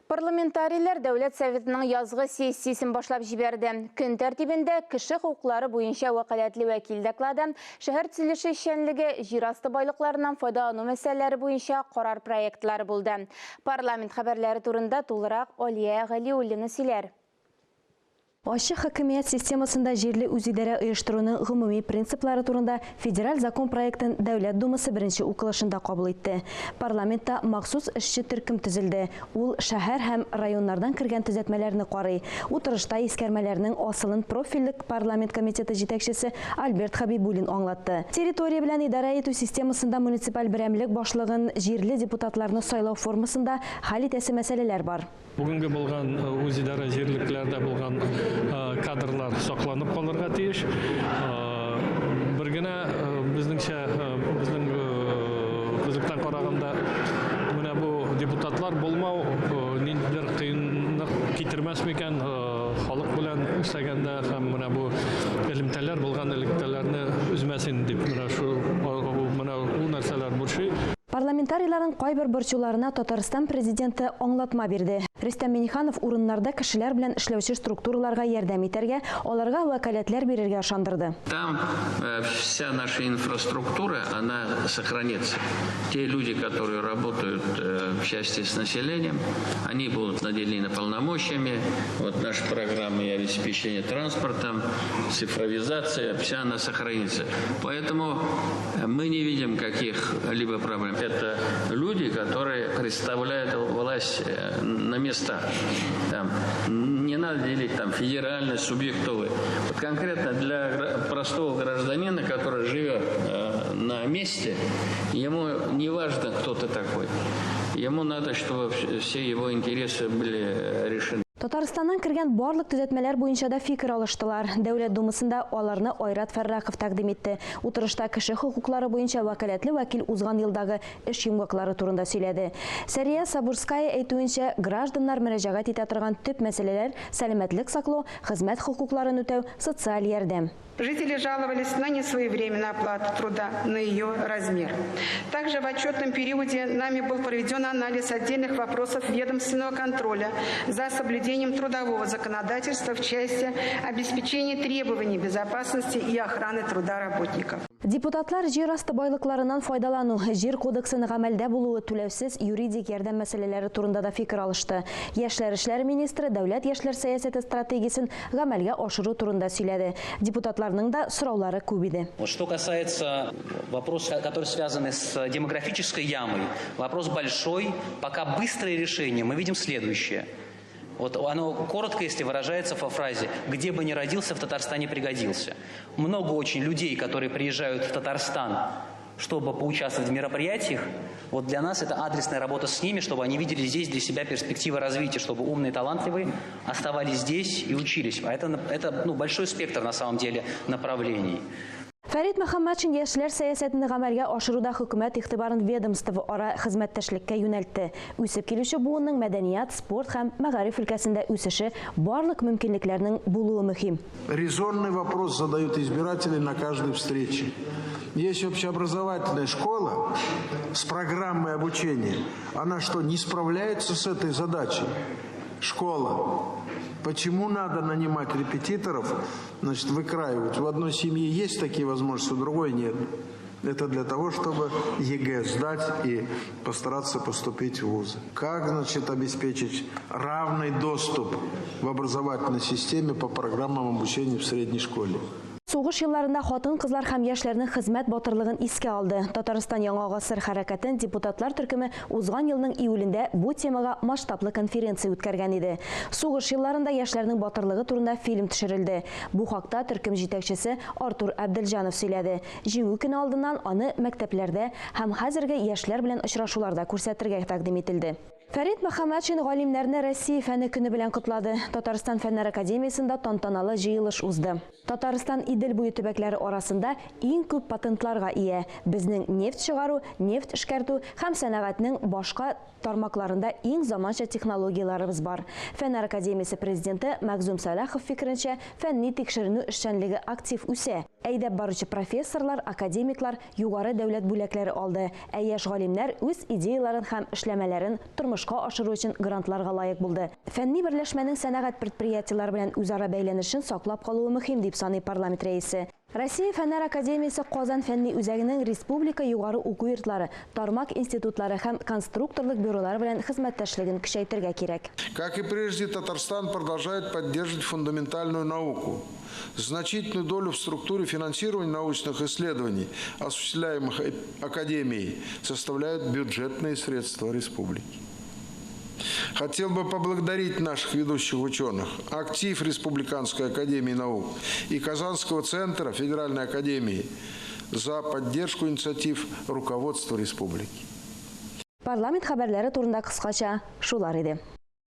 Парламентарийлар Дәүләт Советының язгы сессиясен башлап җибәрде. Көн тәртибендә кеше хокуклары буенча вәкаләтле вәкил доклады, шәһәр төзелеше эшчәнлеге, җир асты байлыкларыннан файдалану мәсьәләләре буенча карар проектлары булды. Парламент хәбәрләре турында тулырак Алия Галиуллина сөйләр. Ачык хакимият системасында җирле үзидарә оештыруның гомуми принциплары турында федераль закон проектын Дәүләт Думасы беренче укылышында кабул итте. Парламентта махсус эшче төркем төзелде, ул шәһәр һәм районнардан кергән төзәтмәләрне карый. Утырышта искәрмәләрнең асылын профильле парламент комитеты җитәкчесе Альберт Хәбибуллин аңлатты. Территория белән идарә итү системасында муниципаль берәмлек башлыгын җирле депутатларны сайлау формасында хәл итәсе мәсьәләләр бар. Бүгенге булган үзидарә җирлекләрдә булган кадрлар сакланып калырга тиеш. Бер генә безнеңчә, безнең күзлектән караганда, менә бу депутатлар булмау ниндидер кыенлык китермәс микән халык белән эшләгәндә һәм менә бу элемтәләр булган элемтәләрне өзмәсен дип менә шул менә ул нәрсәләр борчый. Парламентарийларның кайбер борчуларына Татарстан Президенты аңлатма бирде. Рөстәм Миңнеханов урыннарда кешеләр белән эшләүче структураларга ярдәм итәргә, аларга вәкаләтләр бирергә ышандырды. Там вся наша инфраструктура, она сохранится. Те люди, которые работают в части с населением, они будут наделены полномочиями. Вот наша программа и обеспечение транспортом, цифровизация, вся она сохранится. Поэтому мы не видим каких-либо проблем. Это люди, которые представляют власть на местах. Там не надо делить там федеральные, субъектовые. Вот конкретно для простого гражданина, который живет на месте, ему не важно, кто ты такой. Ему надо, чтобы все его интересы были решены. Татарстаннан кергән барлык төзәтмәләр буенча да фикер алыштылар. Дәүләт Думасында аларны Айрат Фәррахов тәкъдим итте. Утырышта кеше хокуклары буенча вәкаләтле вәкил узган елдагы эш йомгаклары турында сөйләде. Сәрия Сабурская әйтүенчә, гражданнар мөрәҗәгать итә торган төп мәсьәләләр сәламәтлек саклау, хезмәт хокукларын үтәү, социаль ярдәм. Жители жаловались на несвоевременную оплату труда, на ее размер. Также в отчетном периоде нами был проведен анализ отдельных вопросов ведомственного контроля за соблюдением трудового законодательства в части обеспечения требований безопасности и охраны труда работников. Депутатлар җир асты байлыкларыннан файдалану, җир кодексының гамәлдә булуы, түләүсез юридик ярдәм мәсьәләләре турында да фикер алышты. Яшьләр эшләре министры дәүләт яшьләр сәясәте стратегиясен гамәлгә ашыру турында сөйләде. Депутатларның да сораулары күп иде. Вот что касается вопроса, который связаны с демографической ямой, вопрос большой, пока быстрое решение мы видим следующее. Вот оно коротко, если выражается во фразе «где бы ни родился, в Татарстане пригодился». Много очень людей, которые приезжают в Татарстан, чтобы поучаствовать в мероприятиях, вот для нас это адресная работа с ними, чтобы они видели здесь для себя перспективы развития, чтобы умные, талантливые оставались здесь и учились. А это, ну, большой спектр на самом деле направлений. Фәрит Мөхәммәтшин яшьләр сәясәтен гамәлгә ашыруда хөкүмәт игътибарын ведомство ара хезмәттәшлеккә юнәлтте. Үсеп килүче буынның мәдәният, спорт һәм мәгариф өлкәсендә үсеше барлык мөмкинлекләрнең булуы мөһим. Резонный вопрос задают избиратели на каждой встрече. Есть общеобразовательная школа с программой обучения. Она что, не справляется с этой задачей? Школа. Почему надо нанимать репетиторов, значит, выкраивать? В одной семье есть такие возможности, в другой нет. Это для того, чтобы ЕГЭ сдать и постараться поступить в вузы. Как, значит, обеспечить равный доступ в образовательной системе по программам обучения в средней школе? Сугыш елларында хатын-кызлар һәм яшьләрнең хезмәт батырлыгын искә алды. Татарстан Яңа гасыр хәрәкәтен депутатлар төркеме узган елның июлендә бу темага масштаблы конференция үткәргән иде. Сугыш елларында яшьләрнең батырлыгы турында фильм төшерелде. Бу хакта төркем җитәкчесе Артур Әбделҗанов сөйләде. Җиңү көне алдыннан аны мәктәпләрдә һәм хәзерге яшьләр белән очрашуларда күрсәтергә тәкъдим ителде. Фәрит Мөхәммәтшин галимнәрне Россия фәне көне белән котлады. Татарстан Фәннәр академиясендә тантаналы җыелыш узды. Татарстан Идел буе төбәкләре арасында иң күп патентларга ия. Безнең нефть чыгару, нефть эшкәртү һәм сәнәгатьнең башка тармакларында иң заманча технологияләребез бар. Фәннәр академиясе президенты Мәгъзүм Сәлахов фикеренчә, фәнни тикшеренү эшчәнлеге актив үсә. Әйдәп баручы профессорлар, академиклар югары дәүләт бүләкләре алды, ә яшь галимнәр үз идеяларын һәм эшләмәләрен тормышка ашыру өчен грантларга лаек булды. Фәнни берләшмәнең сәнәгать предприятиеләре белән үзара бәйләнешен саклап калуы мөһим, дип саный парламент рәисе. Россия Фәннәр академиясе Казан фәнни үзәгенең республика югары уку йортлары, тармак институтлары һәм конструкторлык бюролары белән хезмәттәшлеген көчәйтергә кирәк. Как и прежде, Татарстан продолжает поддерживать фундаментальную науку. Значительную долю в структуре финансирования научных исследований, осуществляемых Академией, составляют бюджетные средства республики. Хотел бы поблагодарить наших ведущих ученых, актив Республиканской академии наук и Казанского центра Федеральной академии за поддержку инициатив руководства республики. Парламент хәбәрләре турында кыскача шулар иде.